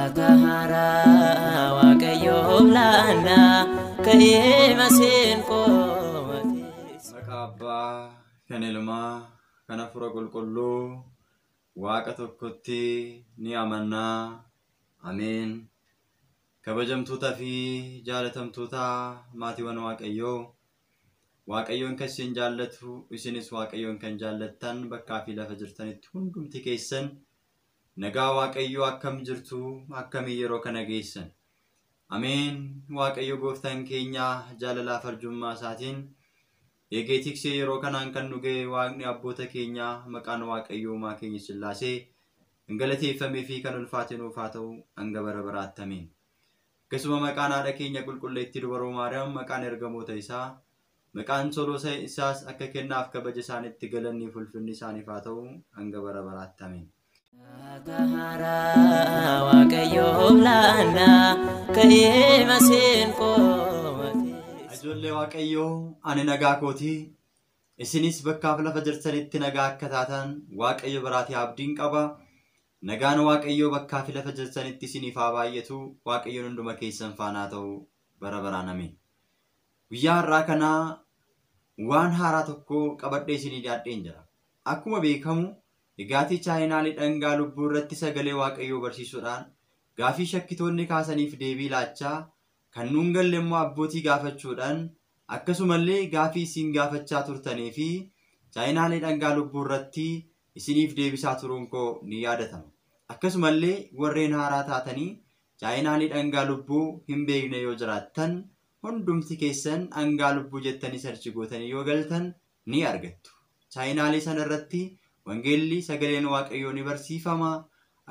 Galata haaraa Waaqayyoof laannaa ka'ee maseenqoo. Maqaa Abbaa kan Ilmaa kan Hafuura Qulqulluu Waaqa tokkotti ni amannaa. Ameen. Kabajamtootaa fi jaalatamtoota maatiiwwan Waaqayyoo, Waaqayyoon kan isin jaallatu, isinis Waaqayyoon kan jaallattan, bakkaa fi lafa jirtanitti hundumti keessan nagaa Waaqayyoo akkam jirtu, akkamii yeroo kana geessan? Ameen. Waaqayyo gooftaan keenya jaalalaaf arjummaa isaatiin eegee tiksee yeroo kanaan kan nu ga'e Waaqni abboota keenyaa, maqaan Waaqayyoo uumaa keenya Sillaasee kan galateeffamee fi kan ulfaate nuuf haa ta'u hanga bara baraatti. Ameen. Akkasuma maqaan haadha keenya qulqulleettii Dubaroo Maariyaam, maqaan ergamoota isaa, maqaan solosa isaas akka kennaaf kabaja isaanitti galanni fi ulfinni isaaniif haa ta'u hanga bara baraatti. Ameen. Galata haaraa Waaqayyoof laannaa ka'ee maseenqoo. Ijoollee Waaqayyoo, ani nagaa kootii, isinis bakkaaf lafa jirtanitti nagaa akka taatan Waaqayyo biraatii abdiin qaba. Nagaan Waaqayyoo bakkaa fi lafa jirtanitti isiniif haa baay'atu. Waaqayyoon hunduma keessan faanaa ta'u bara baraan. Ameen. Guyyaa har'aa kanaa waan haaraa tokko qabadhee isinii dhiyaadheen jira. Akkuma beekamu dhugaatii chaayinaalii dhangaa lubbuu irratti sagalee Waaqayyoo barsiisuudhaan, gaafii shakkitoonni kaasaniif deebii laachaa, kan nuun galle immoo abbootii gaafachuudhaan, akkasumallee gaafii isin gaafachaa turtanii fi chaayinaalii dhangaa lubbuu irratti isiniif deebisaa turuun koo ni yaadatama. Akkasumallee warreen haaraa taatanii chaayinaalii dhangaa lubbuu hin beekne yoo jiraattan, hundumti keessan dhangaa lubbuu jettanii search gootanii yoo galtan ni argattu. Chaayinaalii sana irratti wangeelli sagaleen Waaqayyoo ni barsiifama.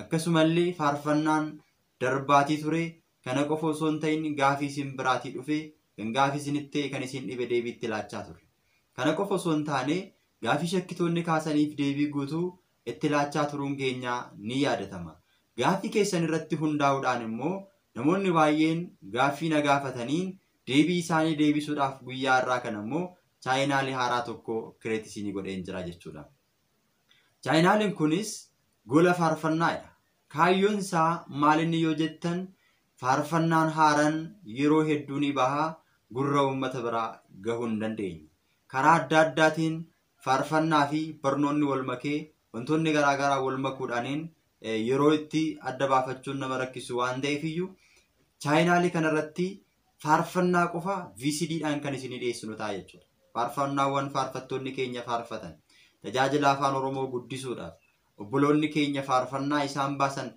Akkasumallee faarfannaan darbaatii ture. Kana qofa osoo hin ta'in gaafii isin biraatii dhufe, kan gaafii isinitti ta'e, kan isin dhibe deebiitti laachaa ture. Kana qofa osoo hin taane gaafii shakkitoonni kaasaniif deebii guutuu itti laachaa turuun keenya ni yaadatama. Gaafii keessan irratti hundaa'uudhaan immoo namoonni baay'een gaaffii na gaafatanii deebii isaanii deebisuudhaaf guyyaa har'aa kana immoo chaayinaalii haaraa tokko create isinii godheen jira jechuudha. Chaayinaaliin kunis gola faarfannaadha. Kaayyoon isaa maalinni yoo jettan, faarfannaan haaraan yeroo hedduu ni baha, gurra uummata biraa gahuu hin dandeenye. Karaa adda addaatiin faarfannaa fi barnoonni wal makee, wantoonni garaagaraa wal makuudhaaniin yeroo itti adda baafachuun nama rakkisu waan ta'eef iyyuu, chaayinaalii kanarratti faarfannaa qofa VCDdhaan kan isinii dhiyeessinu ta'a jechuudha. Faarfannaawwan faarfattoonni keenya faarfatan tajaajila afaan Oromoo guddisuudhaaf, obboloonni keenya faarfannaa isaan baasan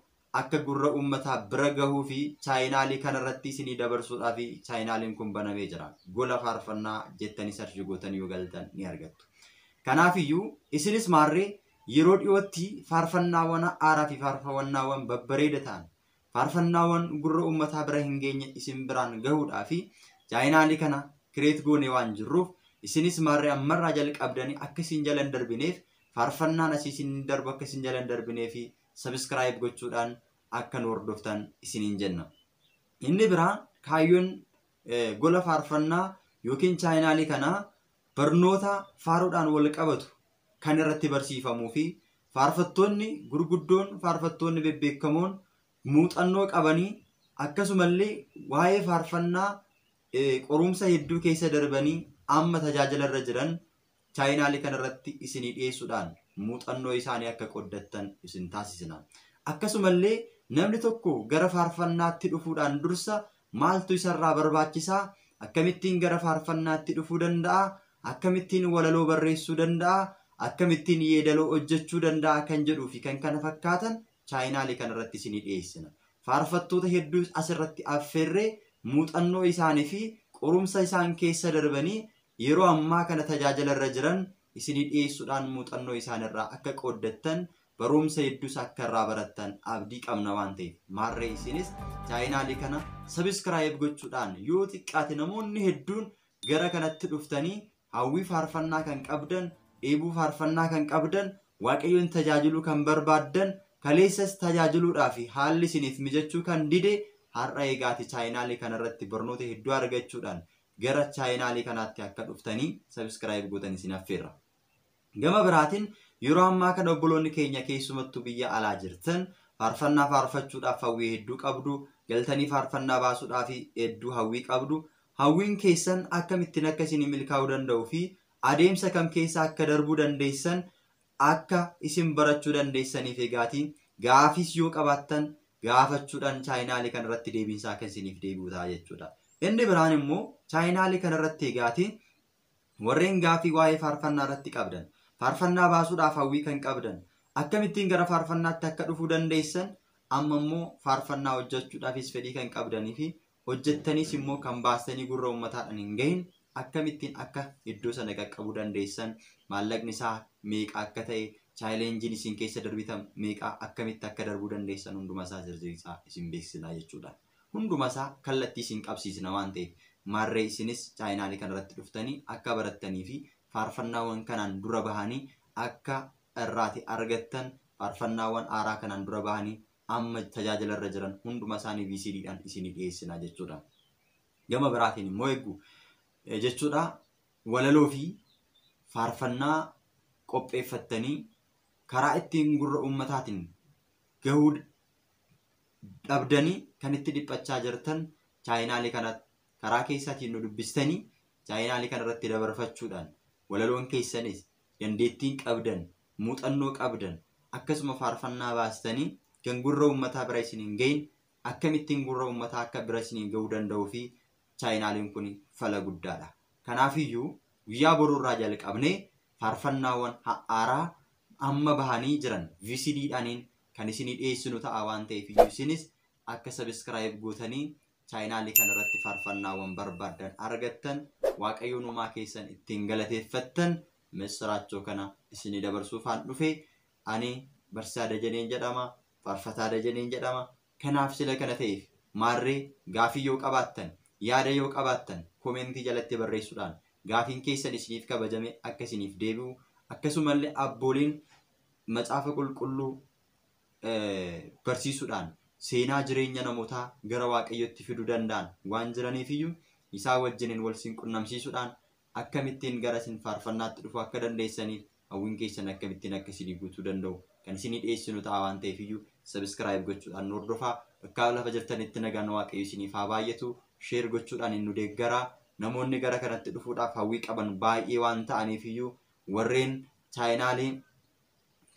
akka gurra uummataa bira gahuu fi chaayinaalii kanarratti isinii dabarsuudhaaf chaayinaaliin kun banamee jira. Gola faarfannaa jettanii search gootanii yoo galtan ni argattu. Kanaafiyyuu isinis maarree yeroo dhiyootti faarfannaawwan haaraa fi faarfannaawwan babbareeda ta'an, faarfannaawwan gurra uummataa bira hin geenye isin biraan gahuudhaa fi chaayinaalii kana create goone waan jirruuf, isinis maarree ammarraa jalqabdanii akka isin jala hin darbineef, faarfannaan asii isin darbu akka isin jala hin darbinee fi subscribe gochuudhaan akka nu hordoftan isiniin jenna. Inni biraa kaayyoon gola faarfannaa yookiin chaayinaalii kanaa barnoota faaruudhaan wal qabatu kan irratti barsiifamuu fi faarfattoonni gurguddoon, faarfattoonni bebbeekamoon muuxannoo qabanii, akkasumallee waa'ee faarfannaa qorumsa hedduu keessa darbanii amma tajaajila irra jiran chaayinaalii kanarratti isinii dhiyeessuudhaan muuxannoo isaanii akka qoddattan isin taasisna. Akkasumallee namni tokko gara faarfannaatti dhufuudhaan dursa maaltu isarraa barbaachisaa? Akkamittiin gara faarfannaatti dhufuu danda'a? Akkamittiin walaloo barreessuu danda'a? Akkamittiin yeedaloo hojjechuu danda'a kan jedhuu fi kan kana fakkaatan chaayinaalii kanarratti isinii dhiyeessina. Faarfattoota hedduu asirratti affeerree muuxannoo isaanii fi qorumsa isaan keessa darbanii yeroo ammaa kana tajaajila irra jiran isinii dhiyeessuudhaan muuxannoo isaanirraa akka qooddattan, barumsa hedduus akka irraa barattan abdii qabna waan ta'eef, maarree isinis chaayinaalii kana subscribe gochuudhaan yoo xiqqaate namoonni hedduun gara kanatti dhuftanii, hawwii faarfannaa kan qabdan, dheebuu faarfannaa kan qabdan, Waaqayyoon tajaajiluu kan barbaaddan, kaleessas tajaajiluudhaa fi haalli isiniif mijachuu kan dide, har'a eegaati chaayinaalii kanarratti barnoota hedduu argachuudhaan gara chaayinaalii kanaatti akka dhuftanii subscribe gootan isin affeerra. Gama biraatiin yeroo ammaa kana obboloonni keenya keessumattuu biyya alaa jirtan Faarfannaa faarfachuudhaaf hawwii hedduu qabdu. Galtanii faarfannaa baasuudhaaf hedduu hawwii qabdu. Hawwiin keessan akkamittiin akka isin milkaa'uu danda'uu fi adeemsa kam keessa akka darbuu dandeessan akka isin barachuu dandeessaniif egaatii gaafis yoo qabaattan gaafachuudhaan chaayinaalii kanarratti deebiinsaa akka isiniif deebi'u ta'a jechuudha. Inni biraan immoo chaayinaalii kanarratti egaatii warreen gaafii waa'ee faarfannaa irratti qabdan, faarfannaa baasuudhaaf hawwii kan qabdan, akkamittiin gara faarfannaatti akka dhufuu dandeessan, amma immoo faarfannaa hojjechuudhaafis fedhii kan qabdanii fi hojjettaniis immoo kan baastanii gurra uummataadhaan hin gahin akkamittiin akka iddoo sana qaqqabuu dandeessan, maallaqni isaa meeqa akka ta'e, chaalenjiin isin keessa darbitan meeqa akkamitti akka darbuu dandeessan hunduma isaa zirziraa isin beeksisna jechuudha. Hunduma isaa kallattii isin qabsiisna waan ta'eef maarree isinis chaayinaalii kanarratti dhuftanii akka barattanii fi faarfannaawwan kanaan dura bahanii akka irraati argattan faarfannaawwan haaraa kanaan dura bahanii amma tajaajila irra jiran hunduma isaanii VCDdhaan isinii dhiyeessina jechuudha. Gama biraatiin immoo eegu jechuudha walaloo fi faarfannaa qopheeffattanii karaa ittiin gurra uummataatiin gahuu dhabdanii kan itti dhiphachaa jirtan chaayinaalii kana karaa keessaatiin nu dubbistanii chaayinaalii kanarratti dabarfachuudhaan walaloon keessanis dandeettiin qabdan muuxannoo qabdan akkasuma faarfannaa baastanii kan gurra uummataa bira isin hin gahin akkamittiin gurra uummataa akka bira isin gahuu danda'uu fi chaayinaaliin kun fala guddaadha. Kanaafiyyuu guyyaa boruurraa jalqabnee faarfannaawwan haaraa amma bahanii jiran VCDdhaaniin kan isinii dhiyeessinu ta'a waan ta'eef iyyuu isinis akka sabiskiraayib gootanii chaayinaalii kanarratti faarfannaawwan barbaaddan argattan waaqayyoon uumaa keessan ittiin galateeffattan misiraachoo kana isinii dabarsuufaan dhufe ani Barsiisaa Dajaneen jedhama. Faarfataa Dajaneen jedhama. Kanaaf sila kana ta'eef maarree gaafii yoo qabaattan yaada yoo qabaattan koomentii jalatti barreessuudhaan gaafiin keessan isiniif kabajame akka isiniif deebi'u akkasumallee abbooliin macaafa qulqulluu barsiisuudhaan seenaa jireenya namootaa gara waaqayyotti fiduu danda'an waan jiraniifiyyuu isaa wajjiniin wal sin qunnamsiisuudhaan akkamittiin gara isin faarfannaatti dhufuu akka dandeessaniif hawwiin keessan akkamittiin akka isinii guutuu danda'u kan isinii dhiyeessinu ta'a waan ta'eefiyyuu sabiskiraayib gochuudhaan nu hordofaa. Bakka lafa jirtanitti nagaan waaqayyo isiniif haa baay'atu. Sheer gochuudhaan nu deeggaraa. Namoonni gara kanatti dhufuudhaaf hawwii qaban baay'ee waan ta'aniifiyyuu warreen chaayinaalii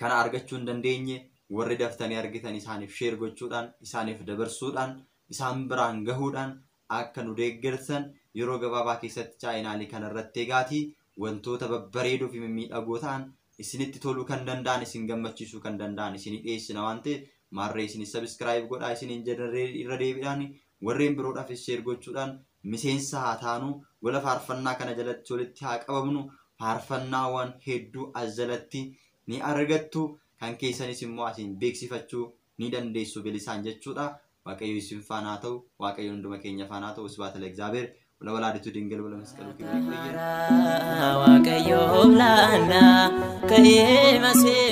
kana argachuu hin dandeenye warri daftanii argitan isaaniif sheer gochuudhaan isaaniif dabarsuudhaan isaan biraan gahuudhaan akka nu deeggarsan yeroo gabaabaa keessatti chaayinaalii kanarratti egaatii wantoota babbareedoo fi mimmiidhagoo ta'an isinitti toluu kan danda'an isin gammachiisuu kan danda'an isinii dhiyeessina waan ta'eef maarree isinis sabiskiraayib godhaa isiniin irra deebiidhaan warreen biroodhaafis sheer gochuudhaan miseensa haa taanu gola faarfannaa kana jalatti walitti haa qabamnu faarfannaawwan hedduu as jalatti ni argattu kan keessanis immoo asiin beeksifachuu ni dandeessu bilisaan jechuudha. Waaqayyo isin faana haa ta'u, Waaqayyo hunduma keenya faana haa ta'u, ስብሐት ለእግዚአብሔር ወለወላዲቱ ድንግል ወለመስቀሉ ክቡር። Waaqayyoof laannaa ka'ee masee.